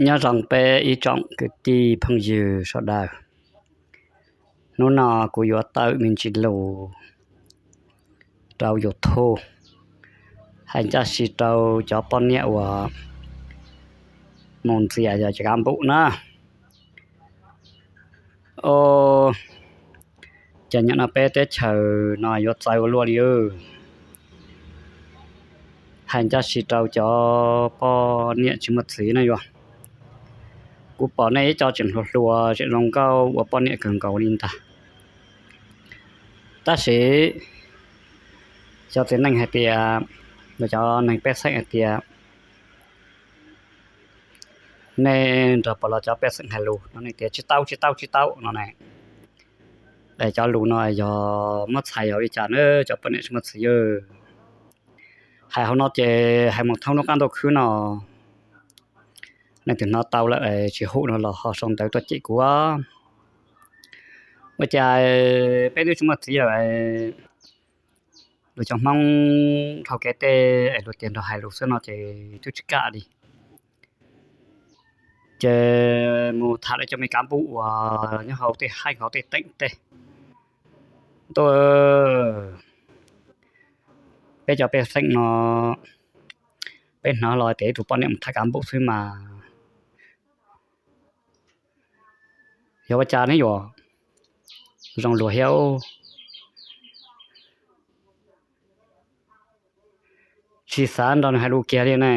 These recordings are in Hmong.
Nyob zoo peb ib tsoom kwv tij phooj ywg sawv daws. Hnub no kuv yuav tawm me ntsis lus rau YouTube, hais ncaj si rau cov poj niam uas mus ntxias yog cov kav npum na. Ces nim no peb teb chaws no yuav txawv ua luaj li. Hais ncaj si rau cov poj niam tsis muaj txiv na yog, kuv pom nej ib co tseem hluas hluas tseem zoo nkauj ua poj niam kawg nkaus li ntag. Tab sis cov txiv neej hais tias, los cov neeg pej xeem hais tias, nej nrog puas los cov pej xeem hais lus no nej tias tsis tau tsis tau tsis tau no ne. Cov lus no yog muab txhais yog li cas na cov poj niam tsis muaj txiv yog? Hais hauv no ces hais mus thoob lub qab ntuj khwb no, leej twg hnov tau lawm tsis hum no los ho sau ntawv tuaj cem kuv. Ua cas peb twb tsis muaj txiv lawm, luag cov Hmoob dhau kev tej es luag tias nrog hais lus xwb no ces twb tsis kam li. Ces mus tham lawv cov me kav npum uas nyob hauv tej haib hauv tej teem tej. Ntuj, peb cov pej xeem no, peb hnov los tias ib tug poj niam mus tham kav npum xwb mas yog ua cas ne yuav zoo luag thiab. Tsis xav nrog nws hais lus kiag li ne.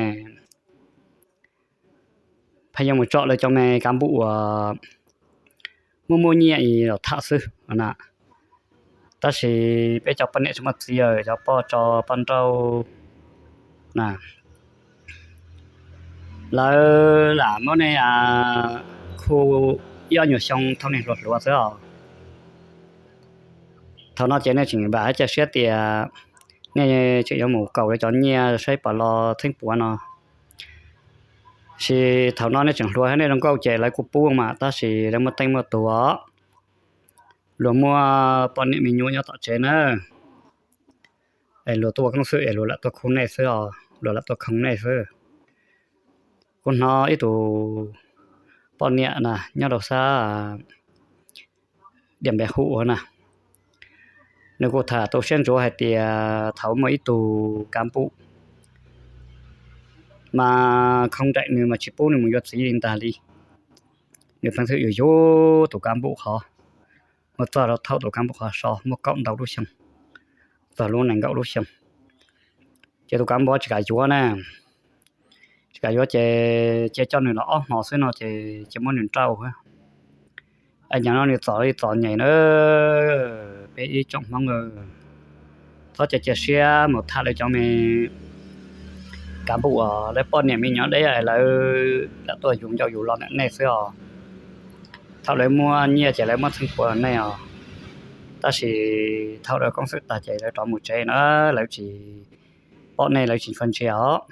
Pheej yuav mus tsom lawv cov me kav npum uas muaj muaj nyiaj los tham xwb na. Tab sis peb cov poj niam tsis muaj txiv, cov poj tso poj nrauj na, lawv lam muab nej khu ib ob nyuag xyoo thaum nej hluas hluas xwb os. Thaum no ces nej tseem vam ib ce siab tias nej tseem yuav mus kaum lawv cov nyiaj saib pom los txheeb puav no. Sis thaum no nej tseem hluas thiab nej zoo nkauj ces lawv kuj pub mas, tab sis lawv muaj teej muaj tuag, luag muaj poj niam me nyuam nyob tom tsev na, es luag tuaj ua koob xwb es luag lam tuaj khu nej xwb os, luag lam tuaj khoom nej xwb. Kuv hnov ib tug poj niam na nyob rau sab Diam Npem Hu ua na, nws kuj tham tu siab ntsuav hais tias thaum muaj ib tug kav npum mas khoom nraim nws mas tsis pub nws mus yuav txiv li ntag li. Nws pheej xwb yug yug tus kav npum qhov, muaj txog rau thaum tus kav npum qhov so muaj kaum ntau lub xyoo, txog lub nees nkaum lub xyoo, ces tus kav npum tsis kam yuav na. Tsis kam yuav ces cia coj nws los ob hmo xwb no ces cia muab nws nrauj. Es nyob no nws txom li txom nyem na, peb ib tsoom Hmoob, txhob cia cia siab mus tham lawv cov me kav npum uas lawv poj niam me nyuam deb lawv lam tuaj yug ncauj yug lo ntawm nej xwb os. Thaum lawv muaj nyiaj ces lawv muab txheeb puav nej os, tab sis thaum lawv koob xwm tag ces lawv rov mus tsev na, lawv tsis pom nej lawv tsis tshua ntsia os.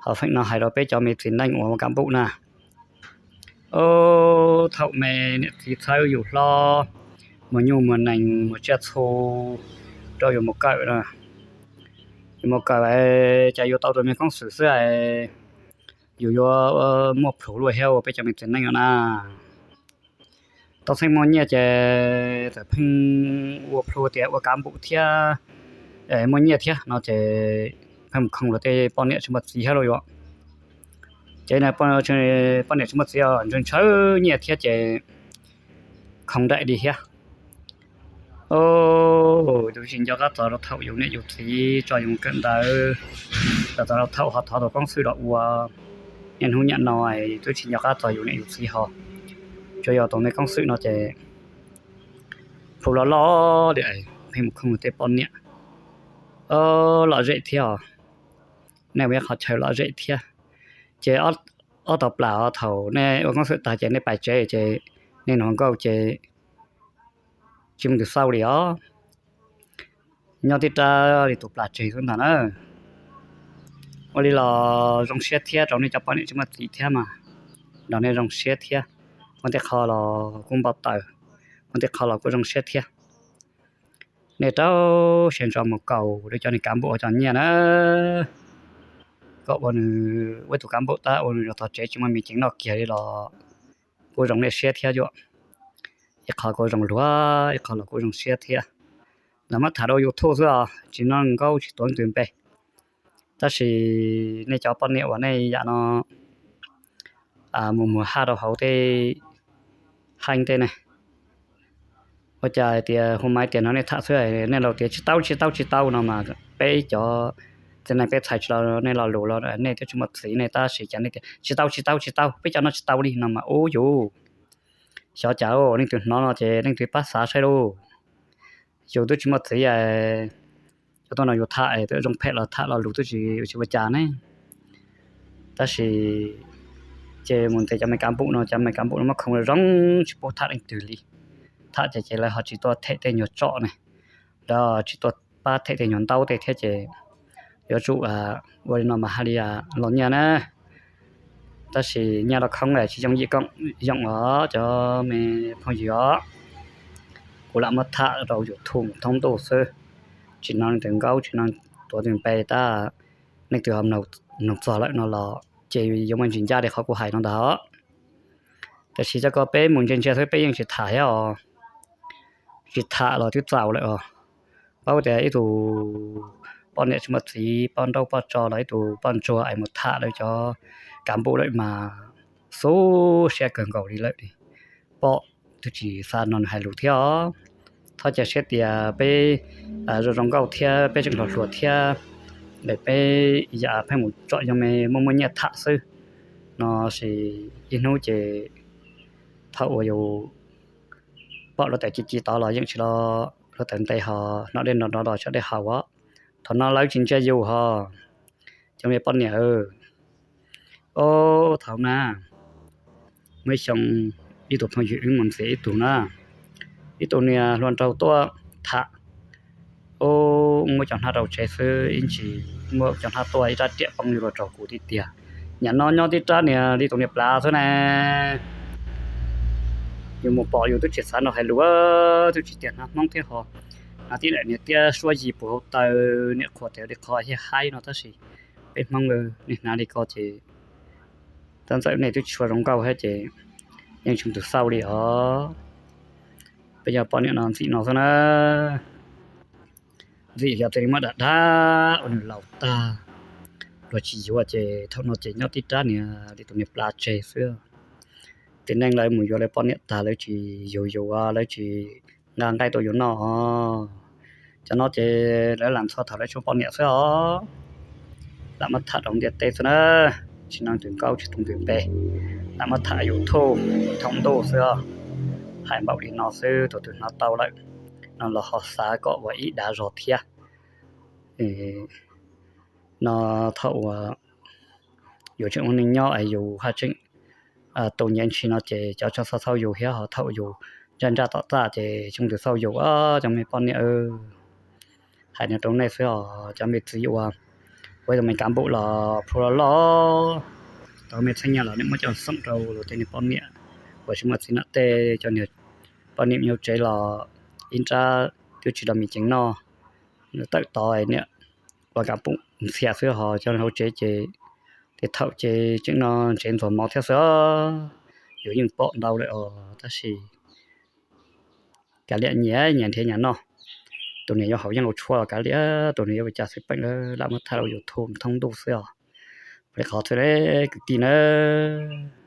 Hauv feem no hais rau peb cov me txiv neej uas ua kav npum na, thaum me niam txiv txhawb yus hlob, muag nyuj muag nees muag tsiaj txhu rau yus mus kawm na, yus mus kawm ces yus tau tus me koob xwm xwb, yus yuav muaj plhus luaj thiab ua peb cov me txiv neej os na. Tau txheej muaj nyiaj ces txawm pheej ua plhu tias ua kav npum thiab muaj nyiaj thiab no ces pheej mus khoom luag tej poj niam tsis muaj txiv thiab lauj yuav. Ces poj niam tsis muaj txiv ntshaw ntshaw nyiaj thiab ces khoom nraim li thiab. Yus tsis nco qab txog rau thaum yus niam yus txiv tso yus kawm ntawv, los txog rau thaum ho thov tus koob xwm los ua, niaj hnub niaj no twb tsis nco qab txog yus niam yus txiv ho. Tsuas yog tus me koob xwm no ces plhu loj loj li, pheej mus khoom tej poj niam lom zem thiab os. Nej ua ib qhov chaw lom zem thiab. Ces ob tog plam thaum nej ua koob xwm tag ces nej pais tsev ces nej nov nkauj ces tsis muaj tus xauj li os. Nyob tib rab li tus plam tseg xwb ntag na. Ua li los zoo siab thiab rau nej cov poj niam tsis muaj txiv thiab mas, nrog nej zoo siab thiab. Muaj tej qho los kuj npau taws, muaj tej qho los kuj zoo siab thiab. Nej rau siab ntso mus kaum lawv cov niag kav npum cov nyiaj na. pom ua nws ua ib tug kab npauj tab ua nws los txog tsev tsis muaj me ceev noj kiag li los kuj zoo niaj siab thiab yom. Ib qho kuj zoo luag, ib qho los kuj zoo siab thiab. Lawv muab tham rau YouTube xwb os, tsis noj nkauj tsis tuav leej twg npe. Tab sis nej cov poj niam uas nej yam no mus muag haj rau hauv tej heej tej ne, ua cas hais tias hu maiv tias no nej tham xwb, nej laus tias tsis tau tsis tau tsis tau no mas peb cov txiv neej peb txhais tsis tau nej lo lus los nej twb tsis muaj txiv nej tab sis cas nej tias tsis tau tsis tau tsis tau, peb cov no tsis tau li no mas ub yus, xyov cas leej twg hnov no ces leej twg pab xav saib lauj. Yus twb tsis muaj txiv, cov tuaj no yus tham twb zoo phem los tham lo lus twb tsis tsis ua cas ne. Tab sis ces mus ntes cov me kav npum no, cov me kav npum no muab khoo zoo tsis pub tham leej twg li. Tham ces ces lawv ho tsis tuaj them tej nyuag tsom ne, lawv tsis tuaj pab them tej nyuag ntaub tej thiab ces yuav tsum ua li no mas hais li los nyiaj na. Tab sis nyiaj rau khoob tsis yooj yim koom yoom os cov me phooj ywg os. Kuv lam muab tham rau YouTube thoob ntuj xwb, tsis noj leej twg nkaub tsis noj tuav leej twg npe tab. Leej twg ho mloog txog lawm no los ces yuav muaj ntsis ncaj li qhov kuv hais no ntag os. Tiam sis cov ko peb mus ntsia ntsia xwb peb yeej tsis tham thiab os. Tsis tham los twb txaus lawm os. Paub tias ib tug poj niam tsis muaj txiv, poj nrauj poj tso los ib tug poj ntsuag es mus tham lawv cov kav npum lawm mas xub siab kawg nkaus li lawm. Pom twb tsis xa no nws hais lus thiab os. Thov cia siab tias peb zoo zoo nkauj thiab peb tseem hluas hluas thiab, peb yam pheej mus tsom yog me muaj muaj nyiaj tham xwb no, sis ib hnub ces thaum uas yus pom luag tawm ci ci tod los yeej tsis los, luag tawm nte ho hnov dej nrov nrov los tsis dej haus os. Thaum no lawv tsis ntsia yus ho. Cov me poj niam, ob thaum na, muaj ib xyoo ib tug phooj ywg wb mus ntxias ib tug na, ib tug niag hluas nraug tuaj tham, ub muab cov hnab rau tsev xwb ib ntsis muab cov hnab tuaj ib rab riam poob yuj luag raug kuv tib tiag. Nyam no nyob tib rab niag li tus niag plav xwb ne. Yus mus pom yus twb tsis xav nrog hais lus, twb tsis tiag hnav Hmoob thiab ho, hnav tib daim niag tiab suab yig puag hauv taw, niam qhuas tias li qhov thiaj haib no tab sis peb Hmoob nej hnav li ko ces tab ntxawm nej twb tsis tshua zoo nkauj thiab ces yeej tsis muaj tus xauj li os. Peb yog poj niam no ntxim no xwb na. Ntxim yog cia li muab dam dab ua nws laus tag, luag tsis yuav ces thaum no ces nyob tib rab niag li tus niag plav tseg xwb. Txiv neej lawv mus yuav lawv poj niam tag lawv tsis yug yus, lawv tsis nqa nqaij tuaj yus noj os. Cov no ces lawv lam ntxhua thaum lawv tshuav poj niam xwb os. Lam muab tham rau ntiaj teb xwb na, tsis noj twg nkaub tsis tuav twg npe. Lam muab tham YouTube thoob ntuj xwb os. Hais npaum li no xwb, thaum twg hnov tau lawm no los ho xav kom ua ib dav zog thiab. No thaum uas yus tseem ua neej nyob es yus haj tseem tu nyiaj ntshi no ces cov tsov xauj xauj yus thiab ho thaum yus ntsaj ntsaj tom txaj ces tsis muaj tus xauj yus os cov me poj niam. Hais no rau nej xwb os cov me txiv uas ua ib tug me kav npum los plhu loj loj, tau me txheeb nyiaj los nej muab coj xoom rau luag tej niag poj niam uas tsis muaj txiv nam tej, cov niag poj niam me nyuam tsev los ib nrab twb tsis los me ceev noj, tawm tod niam ua kav npum ntxhias xwb ho cov hauv tsev ces tej thaum ces tseem noj ntsev ntxuag mov thiab xwb. Yus yeej pom ntau lawm os tab sis kav liam nyias nyias nrhiav nyias noj. Tus niam yuav haus yeeb haus tshuaj los kav liam, tus niam yuav ua cas xwb peem lawm, lam muab tham rau YouTube thoob ntuj xwb os. Ua li qhov xwb kwv tij nawb.